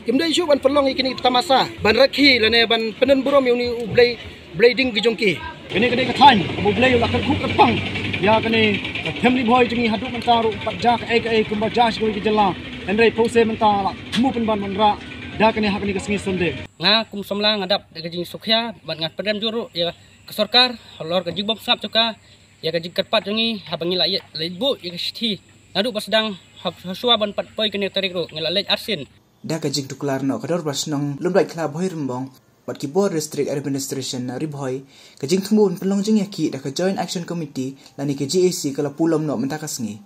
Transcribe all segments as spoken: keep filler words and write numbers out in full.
Kim dei shuh ban pynlong ïa kine ki tamasa ban rakhe lane ban pynburom ïa une u Blei, Blei ding ki jong ki. Kane ka dei ka thaiñ kaba u Blei u la kyrkhu kyrpang ïa kane ka family bhoi jong ngi haduh mynta ruh pat ja kaei kaei kumba ja sha kawei ka jylla. Hynrei pawse mynta la thmu pynban ban rah da kane ha kane ka sngi Sunday. Nga kum samla nga dap da ka jingsngewkhia bad nga pynrem jur ruh ïa ka sorkar halor ka jingbymsngap jong ka ïa ka jingkyrpad jong ngi haba ngi la ïa, la buh ïa ka shithi naduh ba sdang ha, ha shuwa ban pat poi kane ka tarik ruh ngi la leit arsien. Da ka jingtuklar noh ka Dorbar Shnong Lumdaitkhla Bhoirymbong bad ki bor District Administration na Ri Bhoi, ka jingthmu ban pynlong jingïakhih da ka Joint Action Committee lane ka J A C ka la pulom noh mynta ka sngi.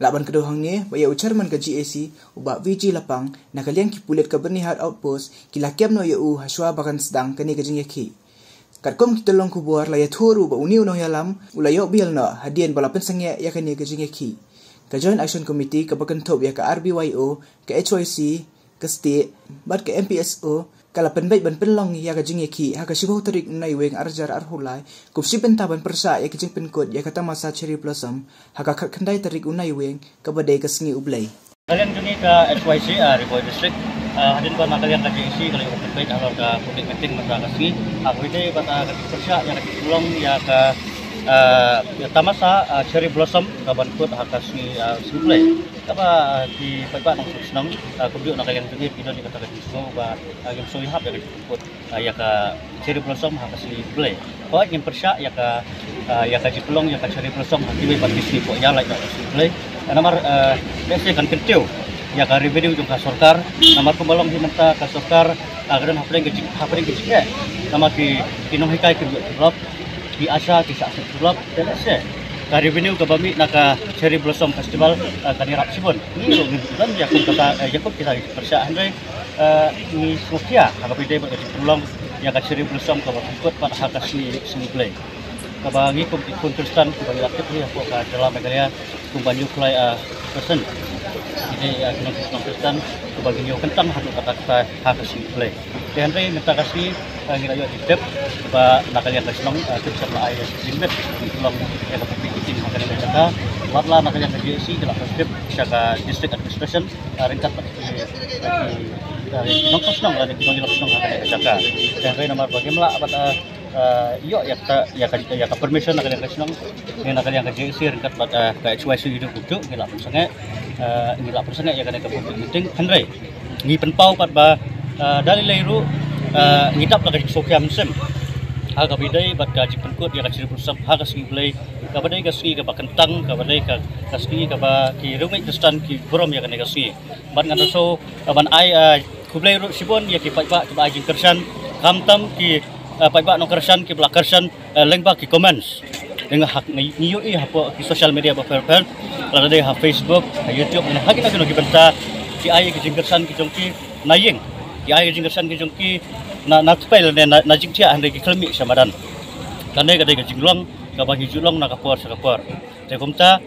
Lah ban kdew hangne ba ïa u Chairman ka J A C, u Bah V G Lapang, na ka liang ki pulit ka Byrnihat Outpost ki la kem noh ïa u ha shuwa ba kan sdang kane ka jingïakhih. Katkum ki tyllong khubor la ïathuh ruh ba une u nongïalam u la ïoh bail noh hadien ba la pynsangeh ïa kane ka jingïakhih. Ka Joint Action Committee kaba kynthup ïa ka R B Y O, ka H Y C, ka State bad ka M P S O ka la pynbeit ban pynlong ïa ka jingïakhih ha ka shiphew tarik u Naiwieng arhajar arphew lai, kum shi bynta ban pyrshah ïa ka jingpynkut ïa ka tamasa Cherry Blossom ha ka khatkhyndai tarik u Naiwieng kaba dei ka sngi U Blei. Ka liang jong ngi ka H Y C, ah, Ri Bhoi District, ah, hadien ba na ka liang ka J A C ka la ïoh pynbeit halor ka public meeting mynta ka sngi, ah, kaba ïadei bad, ah, ka jingpyrshah ïa ka jingpynlong ïa ka, ah, ïa tamasa, ah, Cherry Blossom kaban kut ha ka sngi, ah, sngi U Blei. Kaba, ah, ki paidbah nongshong shnong, ah, kumjuh na ka liang jong ngi ki don ïa kata ka jingsngew ba, ah, ngim sngew ïahap ïa ka jingpynkut, ah, ïa ka Cherry Blossom ha ka sngi U Blei. Hooid ngim pyrshah ïa ka, ah, ïa ka jingpynlong ïa ka Cherry Blossom ha kiwei pat ki sngi, ko ïa lait noh ka sngi U Blei. Ah, namar, ah, lehse kan kyntiew ïa ka revenue jong ka sorkar, namar kumba long hi mynta ka sorkar, ah, ka don hapdeng ka jing, hapdeng ka jingeh. Namar ki, ki nonghikai ki mih tulop, ki ASHA ki shah shah tulop, te lehse ka revenue kaba mih na ka Cherry Blossom Festival, ah, kan ïarap shibun. Ngi ruh ngim don ïa kum kata, eh, ïa kum kita ki pyrshah, hynrei, eh, ngi sngewkhia ha kaba ïadei bad ka jingpynlong ïa ka Cherry Blossom kaba pynkut pat ha ka sngi, sngi U Blei. Kaba ngi kum ki khun Khristan kiba ngi la tip hi hapoh ka jylla Meghalaya kum ban ïoh khlaiñ, ah, percent. Ngi dei, ah, ki nongshong shnong Khristan kiba ngi ïoh kyntang haduh katta katta ha ka sngi U Blei. Te hynrei mynta ka sngi, ah, ngi la ïoh jingtip ba na ka liang ka shnong, ah, kin sa la ai jingmut jingpynlong ïa ka public meeting ha kane ka jaka. Wat la na ka liang ka J A C ki la pyntip sha ka District Administration, ah, ryngkat bad ki, ki, ah, ki nongshong shnong lane ki nongïalam shnong ha kane ka jaka. Te hynrei namar ba ngim lah bad, ah, ah, ïoh ïa ka, ïa ka, ïa ka permission na ka liang ka shnong ne na ka liang ka J A C ryngkat bad, ah, ka H Y C ïa u kumjuh ngi la pynsangeh, ah, ngi la pynsangeh ïa kane ka public meeting, hynrei ngi pynpaw pat ba, ah, da lei lei ruh, ah, ngi dap da ka jingsngewkhia mynsiem ha kaba ïadei bad ka jingpynkut ïa ka Cherry Blossom ha ka sngi U Blei, kaba dei ka sngi kaba kyntang, kaba dei ka, ka sngi kaba ki riewngeit Khristan ki burom ïa kane ka sngi. Bad ngan da shu, ah, ban ai, ah, khublei ruh shibun ïa ki paidbah kiba ai jingkyrshan, khamtam ki, ah, paidbah nongkyrshan kiba la kyrshan, eh, lyngba ki comments. Ngi hap, ngi, ngi ïohi hapoh ki social media bapher bapher, lada dei ha Facebook, ha YouTube, ha kino kino ki bynta, ki ai ki jingkyrshan ki jong ki na ïing, ki ai ki jingkyrshan ki jong ki na, na tpei lane na, na jingthiah, hynrei ki khlem mih sha madan. Kane ka dei ka jinglong kaba ngi ju long na ka por sha ka por. Te kumta,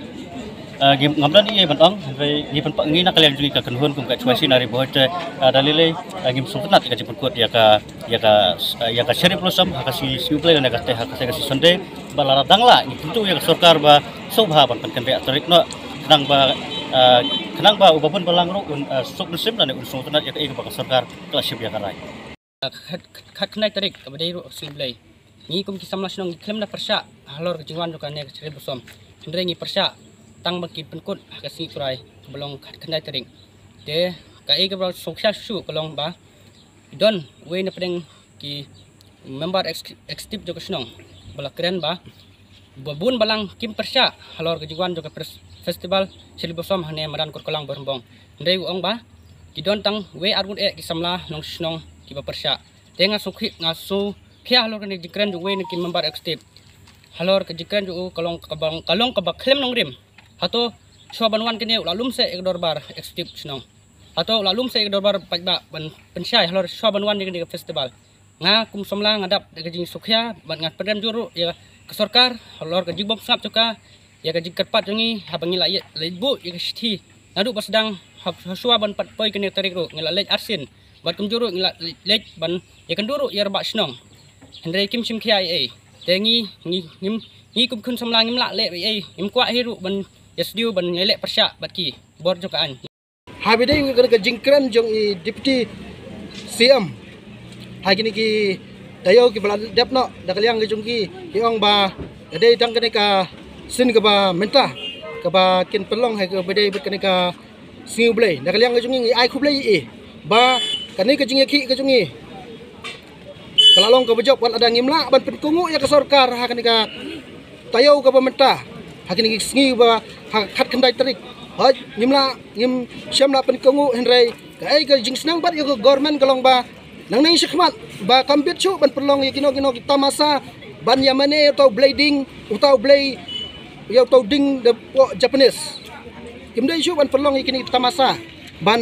ah, ngi, ngam don ei ei ban ong, hynrei ngi pynpaw, ngi na ka liang jong ngi ka kynhun kum ka H Y C na Ri Bhoi te, ah, da lei lei, ah, ngim sngewtynnat ïa ka jingpynkut ïa ka, ïa ka, ah, ïa ka Cherry Blossom ha ka sngi, sngi U Blei lane kata ha kata ka sngi Sunday. Ba lada dang lah ngi kyntu ïa ka sorkar ba sngewbha ban pynkynriah tarik noh khnang ba, ah, khnang ba uba bun balang ruh un, ah, suk mynsiem lane un sngewtynnat ïa kaei kaba ka sorkar ka la shim ïa ka rai. Khat, khat, khatkhyndai tarik kaba dei ruh sngi U Blei. Ngi kum ki samla shnong ngi khlem da pyrshah halor ka jingwan jong kane ka Cherry Blossom. Hynrei ngi pyrshah tang ba kin pynkut ha ka sngi Trai kaba long khatkhyndai tarik. Te kaei kaba sngewkhia shuh ka long ba don uwei na pdeng ki member ex-, executive jong ka shnong ba la kren ba ba bun balang kim pyrshah halor ka jingwan jong ka pres-, festival Cherry Blossom hane madan Kurkalang Bhoirymbong. Hynrei u ong ba ki don tang wei arngut eh ki samla nongshong shnong kiba pyrshah. Te nga sngewkhia, nga sngewkhia halor kane ka jingkren jong wei na ki member executive. Halor ka jingkren jong u ka long kaba, ka long kaba khlem nongrim. Hato shuwa ban wan kane u la lum seh ïa ka dorbar executive shnong? Hato u la lum seh ïa ka dorbar paidbah ban pynshai halor shuwa ban wan ïa kane ka festival? Nga kum samla nga dap da ka jingsngewkhia bad nga pynrem jur ruh ïa ka sorkar halor ka jingbymsngap jong ka ïa ka jingkyrpad jong ngi haba ngi la ïa, la buh ïa ka shithi naduh ba sdang ha, ha shuwa ban pat poi kane ka tarik ruh ngi la leit arsien bad kumjuh ruh ngi la leit ban ïakynduh ruh ïa rangbah shnong. Hynrei kim shim khia ei ei. Te ngi, ngi, ngim, ngi kum khun samla ngim lah leh ei ei. Ngim kwah hi ruh ban ïa sdiew ban ïa leh pyrshah bad ki bor jong ka aiñ. Ha ba dei kane ka jingkren jong i Deputy C M ha kine ki taïew kiba la dep noh, da ka liang ka jong ki ki ong ba ka dei tang kane ka sien kaba mynta kaba kin pynlong ha kaba dei bad kane ka sngi U Blei. Da ka liang ka jong ngi ngi ai khublei ïa i ba kane ka jingïakhih ka jong ngi ka la long kaba jop, wat lada ngim lah ban pynkohnguh ïa ka sorkar ha kane ka taïew kaba mynta, ha kine ki sngi ba ha ka khatkhyndai tarik, hooid, ngim lah, ngim shym lah pynkohnguh. Hynrei kaei ka jingsneng bad ïa ka government ka long ba nangne shakhmat ba kam bit shuh ban pynlong ïa kino kino ki tamasa ban ïa mane ïa uta u blei ding, uta u blei, ïa uta u ding da poh Japanese. Kim dei shuh ban pynlong ïa kine ki tamasa ban,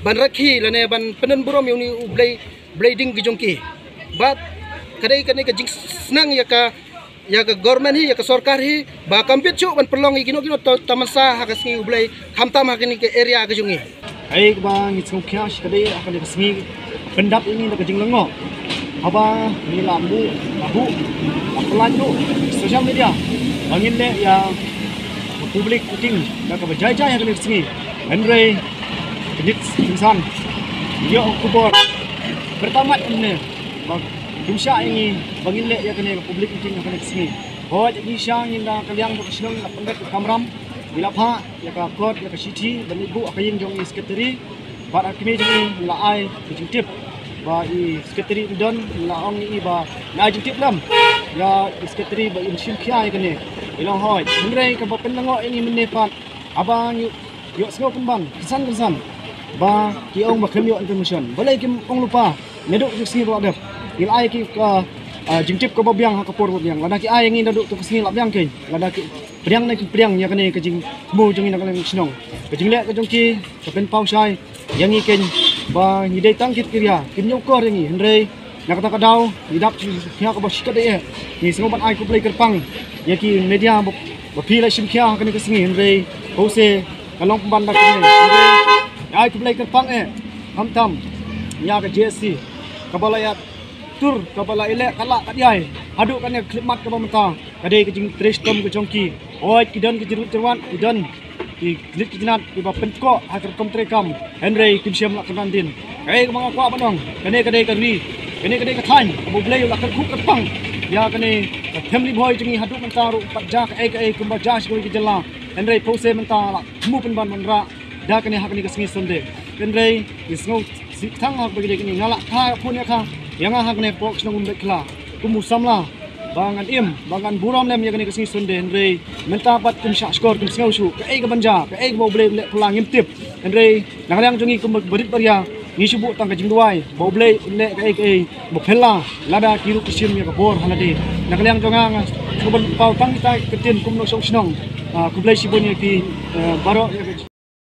ban rakhe lane ban pyndon burom ïa une u blei, blei ding ki jong ki. Bad ka dei kane ka jingsneng ïa ka, ïa ka government hi, ïa ka sorkar hi ba kam bit shuh ban pynlong ïa kino kino ta-, tamasa ha ka sngi U Blei, khamtam ha kane ka area ka jong ngi. Kaei kaba ngi sngewkhia shi ka dei ha kane ka sngi pyndap ïa ngi da ka jinglyngngoh. Haba ngi la buh, la buh, la pynlait ruh social media ba ngin leh ïa ka public meeting da kaba jai jai ha kane ka sngi. Hynrei ka jingkit jingsan ïoh khubor pyrta mat ïa ne ba kim shah ïa ngi ba ngin leh ïa kane ka public meeting ha kane ka sngi. Hooid, ngi sha ngi na ka liang jong ka shnong la pynbeit ka kamram, ngi la phah ïa ka kot, ïa ka shithi ban leit buh ha ka ïing jong i secretary. Bad ha kmie jong i ngi la ai ka jingtip ba i secretary Indon, ngi la ong ïa i ba ngi ai jingtip lem ïa i secretary ba in shim khia ïa kane. I la ong hooid. Hynrei kaba pynlyngngoh ïa ngi mynne pat, haba ngi ïohsngew pynban kynsan kynsan ba ki ong ba kim ïoh information. Balei kim ong lypa naduh ka sngi ba la dep? Ngi la ai ki ka, ah, jingtip kaba biang ha ka por ba biang. Lada ki ai ïa ngi naduh ka sngi la biang keiñ, lada ki pdiang ne kim pdiang ïa kane ka jingthmu jong ngi na ka liang shnong. Ka jingleh ka jong ki ka pynpaw shai ïa ngi keiñ ba ngi dei tang ki kiria, kim ñiewkor ïa ngi. Hynrei na kata ka daw ngi dap sngewkhia kaba shikatdei eh. Ngi sngew ban ai khublei kyrpang ïa ki media ba, ba phi la shim khia ha kane ka sngi, hynrei pause ka long pynban da kane. Hynrei ngi ai khublei kyrpang eh khamtam ïa ka J S C kaba la ïatur, kaba la ïaleh ka lah ka diai haduh kane ka khyllipmat kaba mynta. Ka dei ka jingtrei shitom ka jong ki. Hooid, ki don ki jingruh jingwat, ki don ki jingkit ki jingat kiba pynkoh ha ka rukom treikam. Hynrei kim shym lah kynran dien. Kaei kaba nga kwah ban ong, kane ka dei ka ri, kane ka dei ka thaiñ kaba U Blei u la kyrkhu kyrpang ïa kane ka family bhoi jong ngi. Haduh mynta ruh pat jia kaei kaei kumba jia sha kawei ka jylla, hynrei pause mynta la thmu pynban ban rah da kane ha kane ka sngi Sunday. Hynrei ngi sngew sih tang ha kaba ïadei kane, nga la kha phone ïa ka, ïa nga ha kane ka por ka shnong Umdait Khla kum u samla ba ngan im, ba ngan burom lem ïa kane ka sngi Sunday. Hynrei mynta pat kim shah shkor, kim sngew shuh kaei ka ban jia, kaei kaba U Blei u leh phylla ngim tip. Hynrei na ka liang jong ngi kum barit baria ngi shu buh tang ka jingduwai ba U Blei un leh kaei kaei ba phylla, lada ki ruh ki shim ïa ka bor ha lade. Na ka liang jong nga nga sngewbha ban paw tang kita ki ktien kum u nongshong shnong. Ah, khublei shibun ïa ki, eh, baroh ïa ki